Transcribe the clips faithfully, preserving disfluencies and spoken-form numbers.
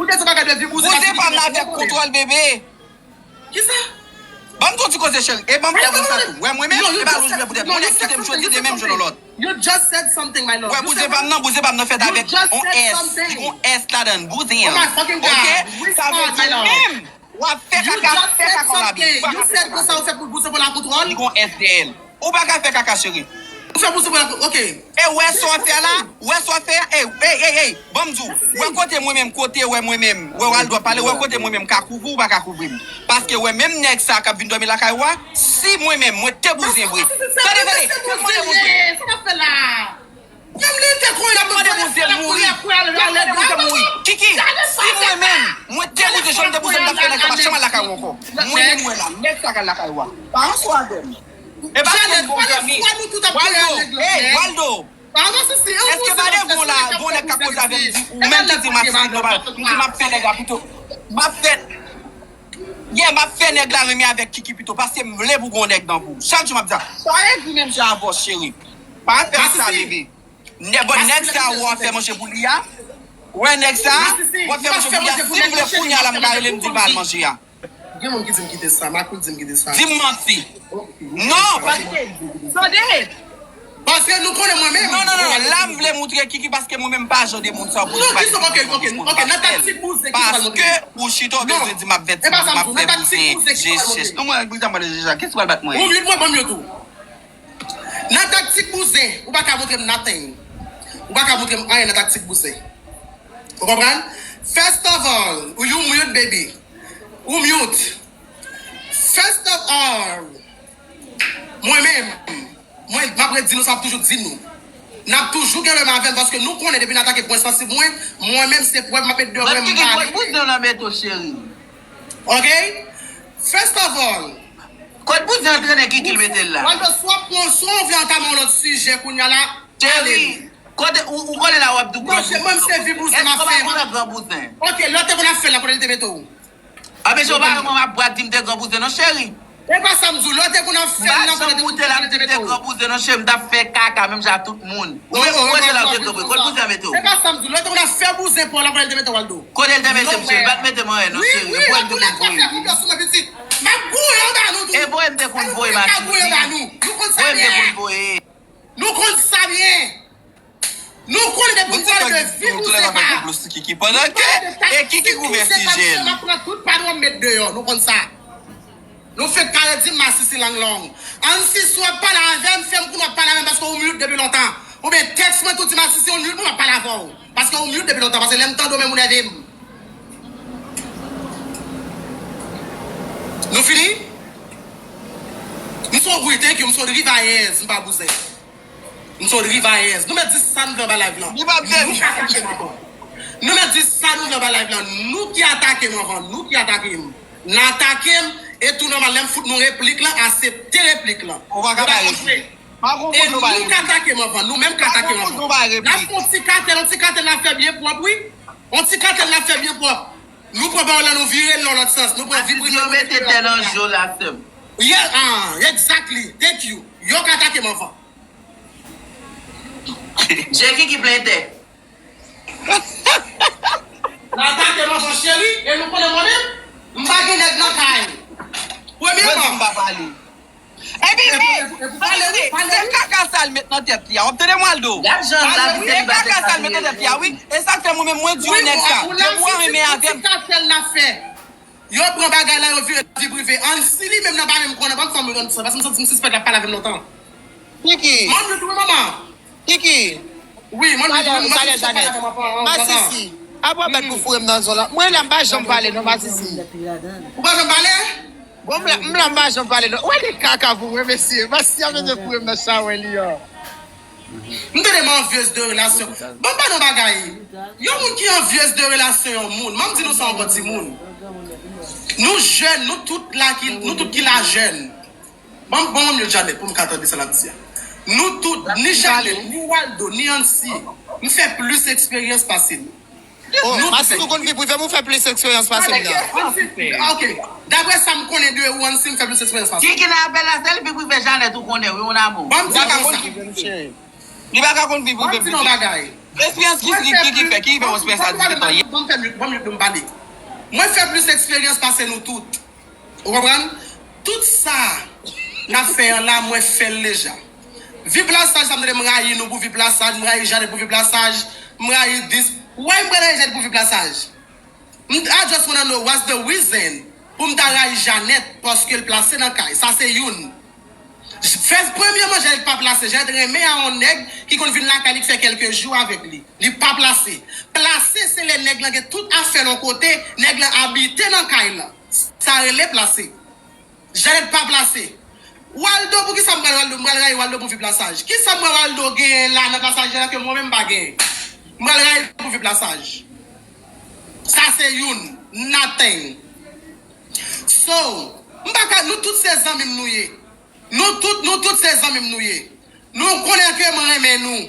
Ou te di bagay de vi bouzen. Bouzen pa m nan avèk kontwòl, bebe. Kisa? Ban m di w ti koze, cheri. E ban m fè moun sa tou. Wè mwen menm, e pa lòt jwè pou tèt mwen. Ou nèk kite m jodi, demen m jwenn yon lòt. You just said something, my love. Wè bouzen pa m nan, bouzen pa m nan fèt avèk on S. Li gon S ladan l, bouzen an. Oh my fucking God. Oke? Sa vle di ou menm, w ap fè kaka, fè kaka w lavi. Ou pa ka fè kaka. Li gon S dèyè l. Ou pa ka fè kaka, cheri. Ou fè bouzen pou la, oke. E wè sa w ap fè la? Wè sa w ap fè a? Ey, ey, ey, ey, ban m di w. Wè kote mwen menm, kote wè mwen menm. Wè Waldo ap pale, wè kote mwen menm ka kouvri w, ou pa ka kouvri m. Paske wè menm nèg sa k ap vin dòmi lakay ou a, si mwen menm, mwen te bouzen vre. Tande, tande, tande, tande, tande. Sa w ap fè la? Menm li te kouri ap mande bouzen mouri. Mande bouzen mouri. Kiki, si mwen menm, mwen te bouzen, jan m te bouzen, m t ap fè nèg sa pa janm al lakay ou ankò. Mwen menm, mwen la, nèg sa k al lakay ou a. Pa ansanm avè m. E pa Janet, bon zanmi. Waldo, ey, Waldo. Èske pa de bon la, bon nèg k ap koze avè m di, ou menm ki di Masisi, non, pa, m di m ap fè nèg la pito. M ap fè, yeah, m ap fè nèg la renmen avèk Kiki pito, paske m vle pou gon nèg nan pou. Chak jou m ap di sa. Sa e di menm jan avè w, cheri. Pa fè sa, bebe. Nèg, bon, nèg sa ou ap fè manje pou li a. Wè nèg sa, w ap fè manje pou li a. Si m vle kounye a la, m ka rele m di l pa al manje a. Gen moun ki di m kite sa, Makoul di m kite sa. Di m manti. Non, paske, tande. Paske nou konnen mwen menm. Non, non, non, non. La, m vle moutre Kiki paske mwen menm m pa jan de moun sa pou li pa. Non, Kiki, oke, oke, oke. Nan taktik bouzen, Kiki pral montre. Paske ou chita, ou bezwen di m ap vèt, m ap fè bouzen. Nan taktik bouzen, Kiki pral montre. Non, mwen, Brita, mwen deja. Kèsi pral bat mwen? Ou vin mwen ban m yo tou. Nan taktik bouzen, ou pa ka montre m nothing. Ou pa ka montre m anyen nan taktik bouzen. Ou konprann? First of all, you mute, baby. Ou mute. First of all, mwen menm, mwen, m ap ret di nou sa, m ap toujou di nou. N ap toujou gen lè m avè l paske nou konnen depi n atake pwen sansib mwen, mwen menm se pwen m ap met deyò, pwen m pa ale. Kot bouzen w nan mete w, cheri? Ok? First of all, kot bouzen antrennen Kiki l mete l la? Waldo, swa pran, swa w vle antame yon lòt sijè kounye a la, ale. Cheri, kote, ou, ou konnen la w ap di w gran bouzen. Non, mwen se vi bouzen m ap fè. Èske w pa konnen gran bouzen? Ok, lè w te konn ap fè l la, kote l te mete w? A, mesye, w pa wè mwen m ap bwat di m te gran bouzen non, cheri. E pa sa m di w, lè w te konn ap fè l la, kote l te mete w? M pa janm moute la m di m te gran bouzen non, cheri, m t ap fè kaka menm jan ak tout moun. Ou menm ou wè se la w te kanpe. Kote bouzen an mete w? E pa sa m di w, lè w te konn ap fè bouzen pa w la, kote l te mete w, Waldo? Kote l te mete m, cheri? L pa t mete m anyen non, cheri. E voye m te konn voye, wi. M ap gouye anba nou tou. E voye m te konn voye, Masisi. Voye m te konn voye. Nou konn sa byen. Nou konn sa byen. Nou konnen depi n pale de vi bouzen pa. Pandan ke e Kiki k ouvè sijè l. M ap pran tout pa nou, m met deyò. Nou konn sa. Nou fenk kare di m Masisi lang long. Ann si si w ap pale avè m, fè m konnen w ap pale avè m paske ou mute depi lontan. Oubyen tèks mwen tou di Masisi ou mute, mwen m ap pale avè w. Paske ou mute depi lontan, paske lè m tande w menm ou nève m. Nou fini? M se yon gri, thank you, m se yon rivayèz, m pa bouzen. M se yon rivayèz. Nou mèt di sa nou vle anba live lan. Nou pa vle. Nou ki atake m anvan. Nou mèt di sa nou vle anba live lan. Nou ki atake m anvan. Nou ki atake m. N atake m. E tou nòmal, lè m fout nou replik lan, asepte replik lan. Ou pa ka bay replik. Pa gon kote ou bay replik. E nou k atake m anvan. Nou menm k atake m anvan. Pa gon kote ou bay replik. N ap fè yon ti katèl, yon ti katèl n ap fè byen pwòp, wi. Yon ti katèl n ap fè byen pwòp. Nou pran pawòl la, nou vire l nan lòt sans. Nou pran vi prive. Yo mete tè nan je w la, sè m. Yeah, ah, exactly. Thank you. Yo k atake m anvan. Jackie ki plen tè. N atake m anvan cheri, e nou konnen mwen menm, m pa gen nèg nan kay. Premyèman. Mwen di m pa pale. Epi, e, e, e, se kaka sa l met nan tèt li a. W ap tande m, Waldo? Gad jan l la, se kaka sa l met nan tèt li a, wi. E sa k fè mwen menm, mwen di w nèg sa. Depi w renmen avè m. Yon ti katèl n ap fè. Yo pran bagay la, yo vire vi prive. Ann si li menm nan pa menm konnen, ban m fè m yon ti sa, paske m santi m sispèk l ap pale avè m lontan. Kiki. Mwen menm tou, wi, manman. Kiki. Wi, mwen menm tou, mwen santi m sispèk l ap pale avè m lontan. Masisi, apa w mèt pou foure m nan zòn la? Mwen la, m pa janm pale non, Masisi. Ou pa janm pale? Bon, m la, m la, m pa janm pale non. Wè li kaka pou mwen, mesye. Masisi ap mete foure m nan chawè li an. M tande m anvyez de relasyon. Ban m ba nou bagay. Yon moun ki anvyez de relasyon yon moun, ban m di nou sa ankò timoun. Nou jèn, nou tout la ki, nou tout ki la jèn. Ban m, ban m yon Janet pou m ka tande sa l ap di a. Nou tout, ni Janet, ni Waldo, ni Ansi, m fè plis eksperyans pase nou. Oh, Masisi, ou konn vi prive m, ou fè plis eksperyans pase m nan. Ok. Daprè sa m konnen de ou, Ansi, m fè plis eksperyans pase m. Kiki nan apèl la, sèl vi prive Janet ou konnen, wi, mon amour. Ban m di nou sa. Li pa ka konn vi prive m. Ban m di nou bagay. Eksperyans ki ki ki fè ki fè yon eksperyans a dizuit an ye. Ban m fè mute, ban m mute pou m pale. Mwen fè plis eksperyans pase nou tout. Ou konprann? Tout sa n ap fè an la, mwen fè l deja. Viplasaj, sa m tande, m rayi nou pou Viplasaj, m rayi Janet pou Viplasaj, m rayi dis. Why m pral rayi Janet pou Viplasaj? M, I just wanna know what's the reason pou m ta rayi Janet paske l plase nan kay. Sa se youn. Fè premye manje l pa plase. Janet renmen a yon nèg ki konn vin lakay li, ki fè kèlke jou avèk li. Li pa plase. Plase se lè nèg lan gen tout afè l yon kote, nèg lan abite nan kay lan. Sa rele plase. Janet pa plase. Waldo, pou ki sa m pral Waldo? M pral rayi Waldo pou Viplasaj. Ki sa m wè Waldo genyen la nan plasaj la ke mwen menm m pa genyen? M pral rayi l pou Viplasaj. Sa se youn. Nothing. So, m pa ka, nou tout se zanmi m nou ye. Nou tout, nou tout se zanmi m nou ye. Nou konnen ke mwen renmen nou.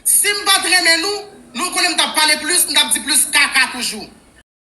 Si m pa t renmen nou, nou konnen m t ap pale plis, m t ap di plis kaka toujou.